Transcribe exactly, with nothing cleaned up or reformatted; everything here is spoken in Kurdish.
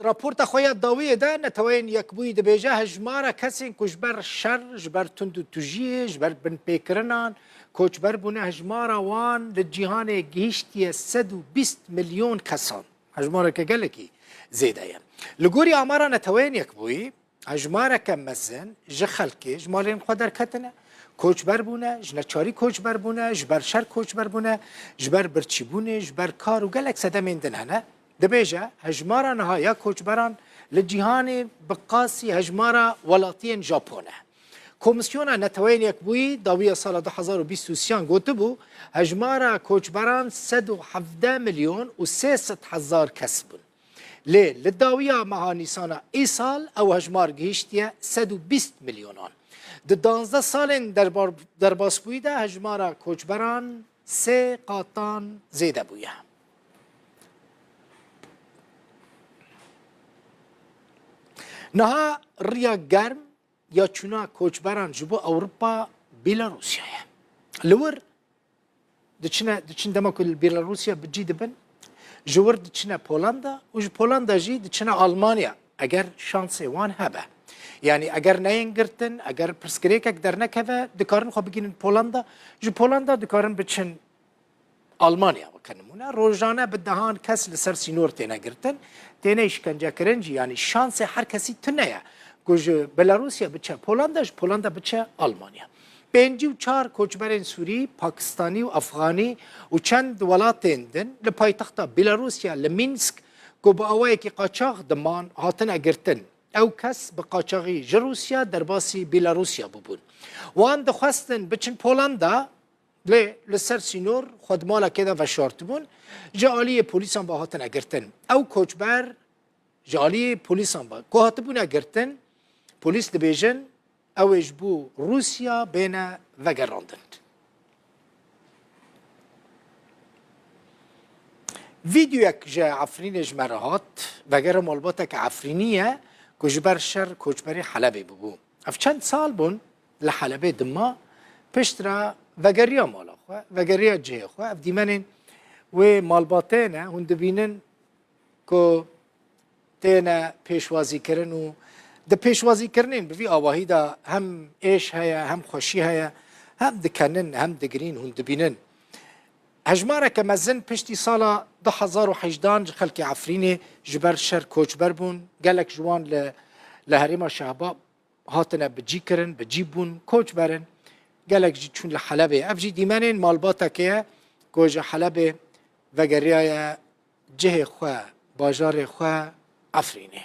Raporta xwe ya dawiyê de Neteweyên Yekbûyî dibêje, hejmara kesên ku ji ber şer, ji ber tund û tujiyê, ji ber binpêkirinan koçber bûne, hejmara wan li cîhanê gihiştiye sed û bîst milyon kesan. Hejmareke gelekî zêde ye. Li gorî amara Neteweyên Yekbûyî, hejmareke mezin ji xelkê ji malên xwe derketine, koçber bûne, ji neçarî koçber bûne, ji ber şer koçber bûne, ji ber birçîbûnê, ji ber kar û gelek sedemên din hene. Dibêje, hejmara niha ya koçberan li cîhanê bi qasî hejmara welatiyên Japon e. Komîsyona Neteweyên Yekbûyî dawiya sala du hezar û bîst û sêyan gotibû, hejmara koçberan sed û hevdeh milyon û sê sed hezar kes bûn. Lê li dawiya meha Nîsana îsal ew hejmar gihiştiye sed û bîst milyonan. Di danzdeh salên derbar-, derbasbûyî de hejmara koçberan sê qatan zêde bûye. Niha riya germ ya çûna koçberan ji bo Ewropa Bîlarûsya ye. Li wir diçine, diçin dema ku li Bîlarûsya bi cî dibin, ji wir diçine Polanda û ji Polanda jî diçine Almanya, eger şansê wan hebe. Yanî eger neyên girtin, eger pirsgirêkek dernekeve, dikarin xwe bigihînin Polanda, ji Polanda dikarin biçin Almanya, weke nimûne, rojane bi dehan kes li ser sînor têne girtin, têne îşkencekirin jî, yanî şansê her kesî tune ye ku ji Belarusya biçe Polanda, ji Polanda biçe Almanya. Pêncî û çar koçberên Sûrî, Pakistanî û Efxanî û çend welatên din li paytexta Belarusya, li Mînsk, ku bi awayekî qaçax diman, hatine girtin. Ew kes bi qaçaxî ji Rûsya derbasî Belarusya bûbûn. Wan dixwestin biçin Polanda, lê li ser sînor xwe di malekê de veşartibûn, ji aliyê polîsan ve hatine girtin. Ew koçber ji aliyê polîsan ve ku hatibûne girtin, polîs dibêjin, ew ê ji bo Rûsya bêne vegerandin. Vîdeoyek ji Efrînê ji me re hat, vegera malbateke Efrînî ye ku ji ber şer koçberê Helebê bûbû. Ev çend sal bûn li Helebê dima, piştre vegeriya mala xwe, vegeriya cihê xwe. Ev dîmenên wê malbatê ne, hûn dibînin ku têne pêşwazîkirin û di pêşwazîkirinên bi vî awahî de hem êş heye, hem xweşî heye, hem dikenin, hem digirîn, hûn dibînin. Hejmareke mezin piştî sala du hezar û hejdehan ji xelkê Efrînê ji ber şer koçber bûn. Gelek ji wan li, li herêma Şehba hatine bi cî kirin, bi cî bûn, koçber in. Gelek jî çûn li Helebê. Ev jî dîmenên malbatekê ye ku ji Helebê vegeriyaye cihê xwe, bajarê xwe Efrînê.